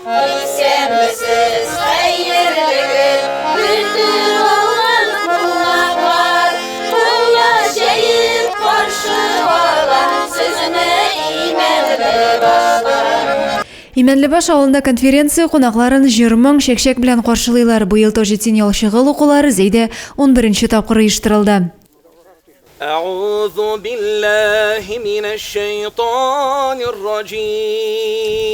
Исәнмесез, хәерле көн, көтеп алган кунаклар. Кояш җәеп каршы ала сезне Имәнлебашлар. Имәнлебаш авылында конференция кунакларын җыр-моң, чәкчәк белән каршылыйлар. Быел Таҗетдин Ялчыгол укулары Зәйдә унберенче тапкыр оештырылды. Әгъузу биллаһи минәш-шәйтанир раҗим.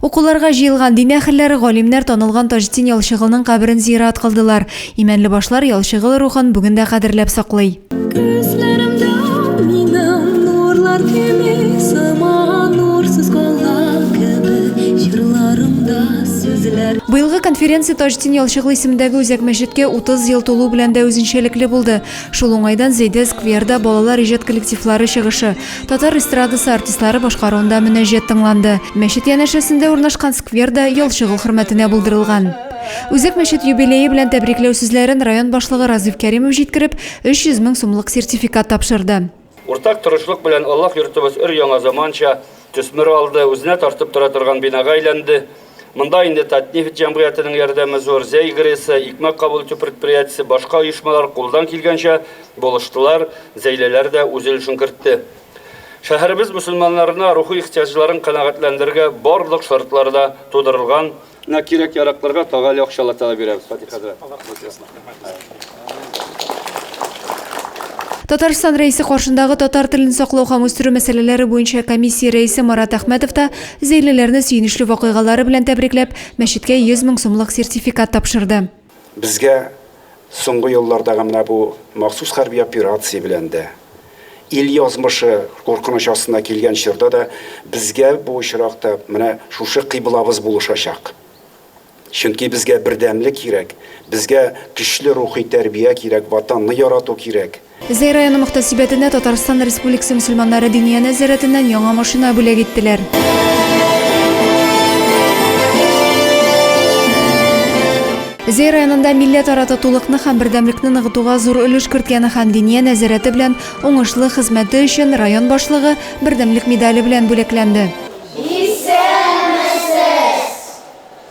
Укуларга җыелган дин әһелләре, галимнәр танылган Таҗетдин Ялчыгылның каберен зират кылдылар. Имәнлебашлар Ялчыгыл рухын бүген дә кадерләп саклый. Күзләремдә минем нурлар кими сыман нурсыз кала кебек җырларымда сүзләр. Быелгы конференция Таҗетдин Ялчыгыл исемендәге үзәк мәчеткә 30 ел тулу белән дә үзенчәлекле булды. Шул уңайдан Зәйдә скверда балалар иҗат коллективлары чыгышы, татар эстрадасы артистлары башкаруында мөнәҗәт тыңланды. Мәчет янәшәсендә урнашкан сквер да Ялчыгыл хөрмәтенә булдырылган. Үзәк мәчет юбилее белән тәбрикләү сүзләрен район башлыгы Разиф Кәримов җиткереп, 300 мең сумлык сертификат тапшырды. Уртак тырышлык белән Аллаһ йортыбыз өр-яңа заманча төсмер алды, үзенә тартып тора торган бинага әйләнде. Монда инде Татнефть җәмгыятенең ярдәме зур, Зәй ГРЭСы, икмәк кабул итү предприятиесе, башка оешмалар кулдан килгәнчә булыштылар, зәйлеләр дә үз өлешен кертте. Шәһәребез мөселманнарына рухи ихтыяҗларын канәгатьләндерергә барлык шартлар да тудырылган. Менә кирәк-яракларга тагы әле акчалата да бирәбез, Фатих хәзрәт. Татарстан Рәисе каршындагы татар телен саклау һәм үстерү мәсьәләләре буенча комиссия рәисе Марат Әхмәтов та зәйлеләрне сөенечле вакыйгалары белән тәбрикләп, мәчеткә 100 мең сумлык сертификат тапшырды. Безгә соңгы еллардагы менә бу махсус хәрби операция белән дә, ил язмышы куркыныч астына килгән чорда да безгә бу очракта менә шушы кыйблабыз булышачак. Чөнки безгә бердәмлек кирәк, безгә көчле рухи тәрбия кирәк, Ватанны ярату кирәк. Зәй районы мөхтәсибәтенә Татарстан Республикасы мөселманнары Диния нәзарәтеннән яңа машина бүләк иттеләр. Зәй районында милләтара татулыкны һәм бердәмлекне ныгытуга зур өлеш керткән һәм Диния нәзарәте белән уңышлы хезмәте өчен район башлыгы Бердәмлек медале белән бүләкләнде. Исәнмесез!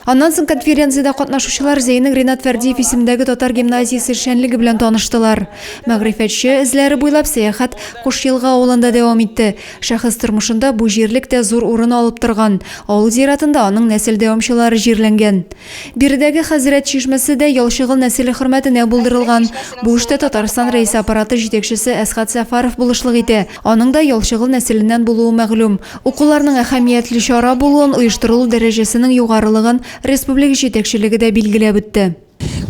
Аннан соң конференциядә катнашучылар Зәйнең Ринат Фәрдиев исемендәге татар гимназиясе эшчәнлеге белән таныштылар. Мәгърифәтче эзләре буйлап сәяхәт Куш-Елга авылында дәвам итте. Шәхес тормышында бу җирлек тә зур урын алып торган. Авыл зиратында аның нәсел дәвамчылары җирләнгән. Биредәге Хәзрәт чишмәсе дә Ялчыгыл нәселе хөрмәтенә булдырылган. Бу эштә Татарстан Рәисе аппараты җитәкчесе Әсгать Сәфәров булышлык итә. Аның да Ялчыгыл нәселеннән булуы мәгълүм. Укуларның әһәмиятле чара булуын, оештырылу дәрәҗәсенең югарылыгын республика җитәкчелеге дә билгеләп үтте.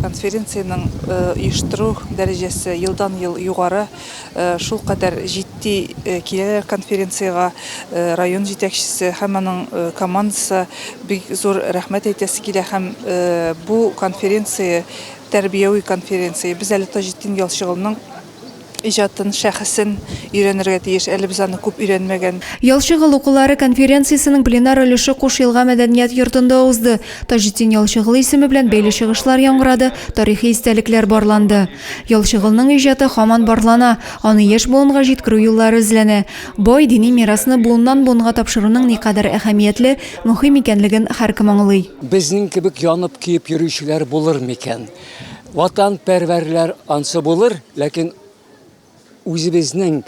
Конференциянең оештыру дәрәҗәсе елдан-ел югары. Шулкадәр җитди киләләр конференциягә район җитәкчесе һәм аның командасы. Бик зур рәхмәт әйтәсе килә һәм бу конференция тәрбияви конференция. Без әле Таҗетдин Ялчыгылның иҗатын, шәхесен өйрәнергә тиеш. Әле без аны күп өйрәнмәгән. Ялчыгыл укулары конференциясенең пленар өлеше Куш-Елга мәдәният йортында узды. Таҗетдин Ялчыгыл исеме белән бәйле чыгышлар яңгырады, тарихи истәлекләр барланды. Ялчыгылның иҗаты һаман барлана, аны яшь буынга җиткерү юллары эзләнә. Бай дини мирасны буыннан-буынга тапшыруның никадәр әһәмиятле, мөһим икәнлеген һәркем аңлый. Безнең кебек янып-көеп йөрүчеләр булыр микән? Ватанпәрвәрләр ансы булыр, ләкин үзебезнең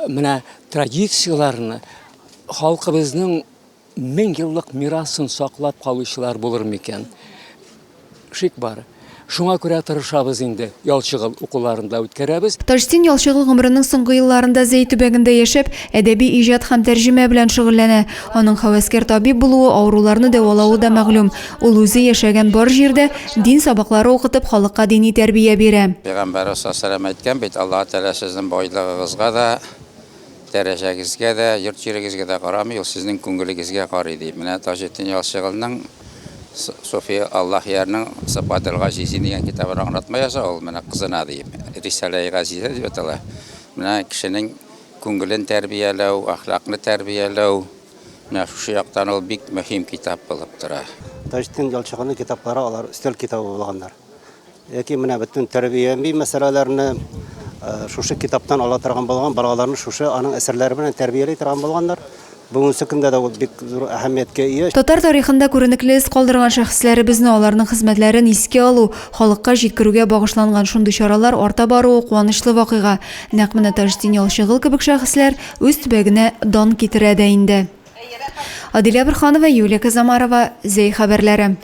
менә традицияләрне, халкыбызның 1000 еллык мирасын саклап калучылар булыр микән? Шик бар. Шуңа күрә тырышабыз инде, Ялчыгыл укуларын да үткәрәбез. Таҗетдин Ялчыгыл гомеренең соңгы елларында Зәй төбәгендә яшәп, әдәби иҗат һәм тәрҗемә белән шөгыльләнә. Аның һәвәскәр табиб булуы, авыруларны дәвалавы да мәгълүм. Ул үзе яшәгән бар җирдә дин сабаклары укытып, халыкка дини тәрбия бирә. Пәйгамбәребез саллаллаһу галәйһи әйткән бит, Аллаһы Тәгалә сезнең байлыгыгызга да, дәрәҗәгезгә дә, йорт-җирегезгә дә карамый, ул сезнең күңелегезгә карый, ди. Менә Таҗетдин Ялчыгылның Суфи Аллаһиярның Сыфател гаҗизин дигән китабын аңлатма яза ул, менә кызына дип, Рисаләи гаҗизә дип атала. Менә кешенең күңелен тәрбияләү, әхлакны тәрбияләү, Менә шушы яктан ул бик мөһим китап булып тора. Таҗетдин Ялчыгылның китаплары алар өстәл китабы булганнар. Яки менә бөтен тәрбияви мәсьәләләрне шушы китаптан ала торган булган, балаларны шушы аның әсәрләре белән тәрбияли торган булганнар. Бүгенге көндә дә ул бик зур әһәмияткә ия. Татар тарихында күренекле эз калдырган шәхесләребезне, аларның хезмәтләрен искә алу, халыкка җиткерүгә багышланган шундый чаралар арта баруы куанычлы вакыйга. Нәкъ менә Таҗетдин Ялчыгол кебек шәхесләр үз төбәгенә дан китерә дә инде. Адилә Борһанова, Юлия Казамарова, Зәй хәбәрләре.